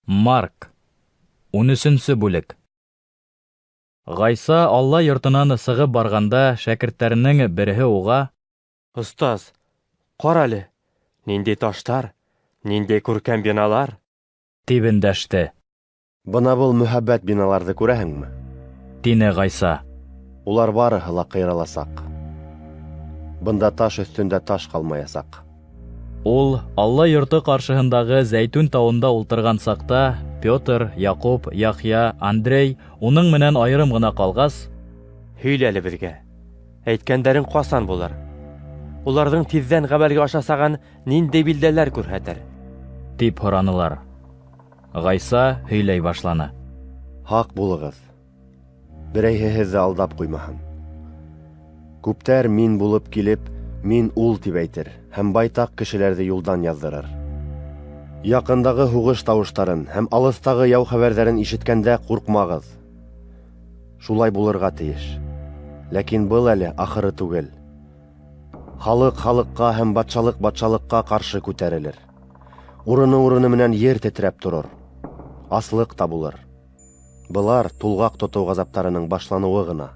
Марк, 13-нсе бүлек. Ғайса Алла йортонан сығып барғанда, шәкерттәренең береһе уға: Остаз, ҡара әле, ниндәй таштар, ниндәй күркәм биналар! Тип өндәште. Бына был мөһабәт биналарҙы күрәһеңме? Тине Ғайса. Улар барыһы ла ҡыйраласаҡ. Бында таш өҫтөндә таш ҡалмаясаҡ. Ул Алла йорто ҡаршыһындағы Зәйтүн тауында ултырған саҡта Петр, Яҡуп, Яхъя, Андрей уның менән айырым ғына ҡалғас: Һөйлә әле беҙгә, әйткәндәрең ҡасан булыр? Уларҙың тиҙҙән ғәмәлгә ашасағын ниндәй билдәләр күрһәтер? Тип һоранылар. Ғайса һөйләй башланы. Һаҡ булығыҙ, берәйһе һеҙҙе алдап ҡуймаһын. Күптәр мин булып килеп, мин ул тип әйтер һәм байтаҡ кешеләрҙе юлдан яҙҙырыр. Яҡындағы һуғыш тауыштарын һәм алыҫтағы яу хәбәрҙәрен ишеткәндә ҡурҡмағыҙ. Шулай булырға тейеш. Ләкин был әле ахыры түгел. Халыҡ халыҡҡа һәм батшалыҡ батшалыҡҡа ҡаршы күтәрелер. Урыны-урыны менән ер тетрәп торор. Аслыҡ та булыр. Былар тулғаҡ тотоу ғазаптарының башланыуы ғына.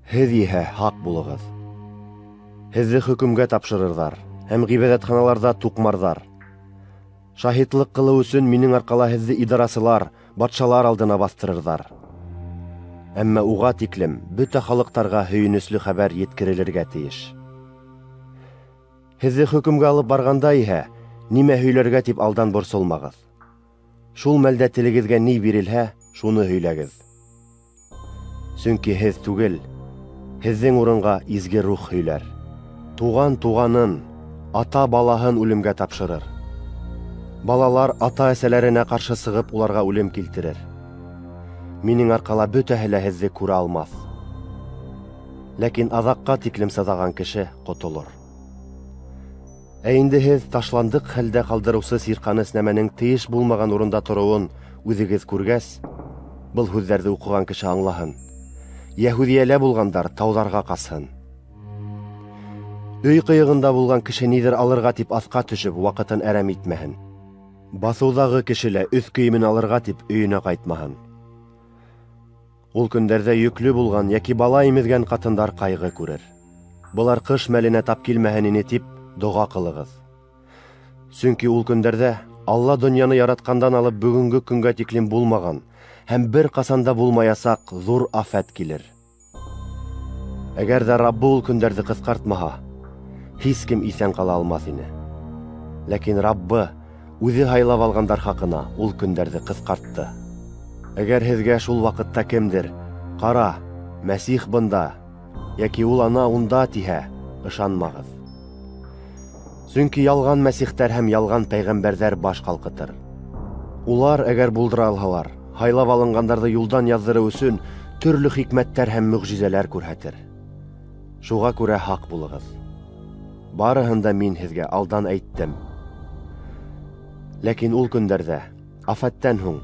Һеҙ иһә һаҡ булығыҙ. Һеҙҙе хөкөмгә тапшырырҙар һәм ғибәҙәтханаларҙа туҡмарҙар. Шаһитлыҡ ҡылыу өсөн минең арҡала һеҙҙе идарасылар, батшалар алдына баҫтырырҙар. Әммә уға тиклем бөтә халыҡтарға һөйөнөслө хәбәр еткерелергә тейеш. Һеҙҙе хөкөмгә алып барғанда иһә, нимә һөйләргә тип алдан борсолмағыҙ. Шул мәлдә телегеҙгә ни бирелһә, шуны һөйләгеҙ. Сөнки һеҙ түгел, һеҙҙең урынға Изге Рух һөйләр. Туған туғанын, ата балаһын үлемгә тапшырыр. Балалар ата-әсәләренә ҡаршы сығып, уларға үлем килтерер. Минең арҡала бөтәһе лә һеҙҙе күрә алмаҫ. Ләкин аҙаҡҡа тиклем сыҙаған кеше ҡотолор. Ә инде һеҙ ташландыҡ хәлдә ҡалдырыусы сирҡаныс нәмәнең тейеш булмаған урында тороуын үҙегеҙ күргәс, был һүҙҙәрҙе уҡыған кеше аңлаһын. Йәһүҙиәлә булғандар тауҙарға ҡасһын. Өй ҡыйығында булған кеше ниҙер алырға тип аҫҡа төшөп, ваҡытын әрәм итмәһен. Баҫыуҙағы кеше лә өҫ кейемен алырға тип өйөнә ҡайтмаһын. Ул көндәрҙә йөклө булған йәки бала имеҙгән ҡатындар ҡайғы күрер. Былар ҡыш мәленә тап килмәһен ине тип доға ҡылығыҙ. Сөнки ул көндәрҙә Алла донъяны яратҡандан алып бөгөнгө көнгә тиклем булмаған һәм бер ҡасан да булмаясаҡ ҙур афәт килер. Әгәр ҙә Раббы ул көндәрҙе ҡыҫҡартмаһа, һис кем иҫән ҡала алмаҫ ине. Ләкин Раббы үҙе һайлап алғандар хаҡына ул көндәрҙе ҡыҫҡартты. Әгәр һеҙгә шул ваҡытта кемдер: "Ҡара, Мәсих бында", йәки "Ул ана унда" тиһә, ышанмағыҙ. Сөнки ялған мәсихтәр һәм ялған пәйғәмбәрҙәр баш ҡалҡытыр. Улар, әгәр булдыра алһалар, һайлап алынғандарҙы юлдан яҙҙырыу өсөн төрлө хикмәттәр һәм мөғжизәләр күрһәтер. Шуға күрә һаҡ булығыҙ. Барыһын да мин һеҙгә алдан әйттем. Ләкин ул көндәрҙә, афәттән һуң,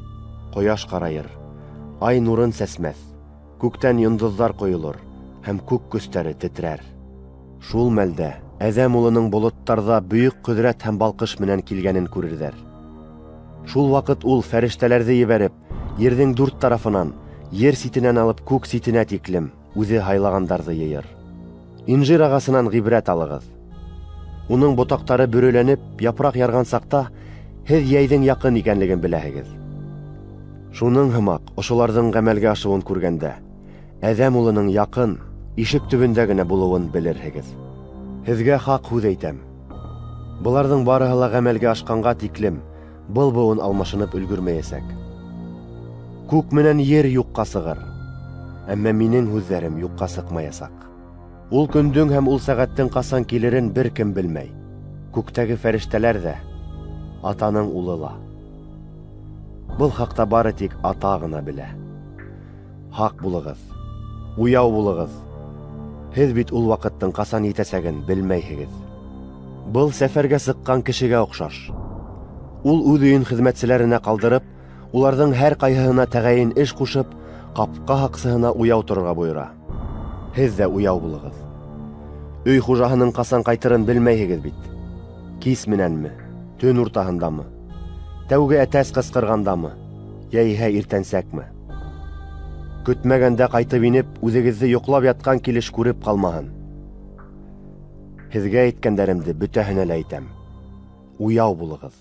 ҡояш ҡарайыр, ай нурын сәсмәҫ, күктән йондоҙҙар ҡойолор һәм күк көстәре тетрәр. Шул мәлдә Әҙәм улының болоттарҙа бөйөк ҡөҙрәт һәм балҡыш менән килгәнен күрерҙәр. Шул ваҡыт ул фәрештәләрҙе ебәреп, ерҙең дүрт тарафынан, ер ситенән алып күк ситенә тиклем үҙе һайлағандарҙы йыйыр. Инжир ағасынан ғибрәт алығыҙ. Уның ботаҡтары бөрөләнеп, япраҡ ярған саҡта һеҙ йәйҙең яҡын икәнлеген беләһегеҙ. Шуның һымаҡ ошоларҙың ғәмәлгә ашыуын күргәндә, Әҙәм улының яҡын, ишек төбөндә генә булыуын белерһегеҙ. Һеҙгә хаҡ һүҙ әйтәм. Быларҙың барыһы ла ғәмәлгә ашҡанға тиклем был быуын алмашынып өлгөрмәйәсәк. Күк менән ер юҡҡа сығыр, әммә минең һүҙҙәрем юҡҡа сыҡмаясаҡ. Ул көндөң һәм ул сәғәттең ҡасан килерен бер кем белмәй. Күктәге фәрештәләр ҙә, Атаның улы ла. Был хаҡта бары тик Ата ғына белә. Һаҡ булығыҙ, уяу булығыҙ. Һеҙ бит ул ваҡыттың ҡасан етәсәген белмәйһегеҙ. Был сәфәргә сыҡҡан кешегә оҡшаш. Ул үҙ өйөн хеҙмәтселәренә ҡалдырып, уларҙың һәр ҡайһыһына тәғәйен эш ҡушып, ҡапҡа һаҡсыһына уяу торорға бойора. Һеҙ ҙә уяу булығыҙ. Өй хужаһының ҡасан ҡайтырын белмәйһегеҙ бит. Кис менәнме, төн уртаһындамы, Тәүге әтәс ҡысҡырғандамы, йәиһә иртәнсәкме? Көтмәгәндә ҡайтып инеп, үҙегеҙҙе йоҡлап ятҡан килеш күреп ҡалмаһын. Һеҙгә әйткәндәремде бөтәһенә лә әйтәм: уяу булығыҙ.